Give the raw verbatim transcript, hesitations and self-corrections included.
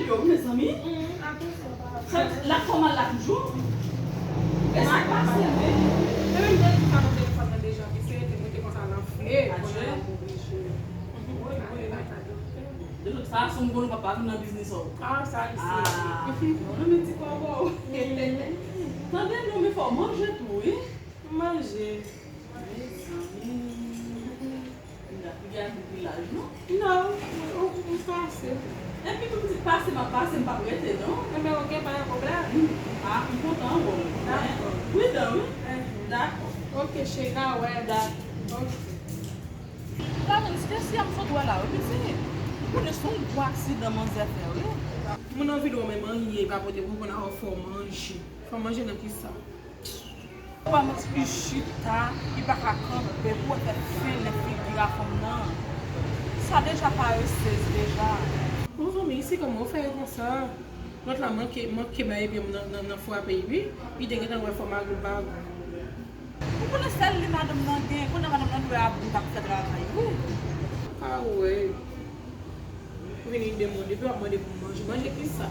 Yo, mezanmi. Sa di, l ap fè mal la toujou? E sa k pase, wi? E menm jan ki sa nan telefòn nan deja, ki se te mete konsa l anfle, kounye a m oblije. Wi, m ale lakay doktè. De tout fason, m konnen papa vin nan biznis ou. Ah, sa li se. Ah, mwen renmen ti kòb ou. Tande non, men fò w manje tou, wi. Manje. Mezanmi. Ou gen anpil laj, non? Non, ou, ou pase. Epi tou pitit pase, m ap pase, m p ap rete, non. Enben, oke, pa gen pwoblèm. Ah, m kontan, bon. Dakò. Pridan, wi. Dakò. Oke, cheri, n a wè. Dakò. Oke. Lajan, se si a m sot wè la, wi, pitit. Ou konnen se yon gwo aksidan manzè fè, wi. Moun anvi dòmi, men anyen pa pote pou konn a fò manje. Fò manje nan ki sa? Ou pa mèt chita, li pa ka kanpe pou wè fè fen nan figi a fanm nan. Sa deja parese deja. Bon, zanmi, se kòman w fè konsa? Lòt la manke, manke bay epi nan, nan, nan frape, wi. Li te gentan wè fò magou l pa gou. Ou konnen sèl li madanm nan gen, kounye a madanm nan dwe ap bout ap fè travay, wi. Ah, wi. Ou vini demande, epi w ap mande pou manje. Manje ki sa?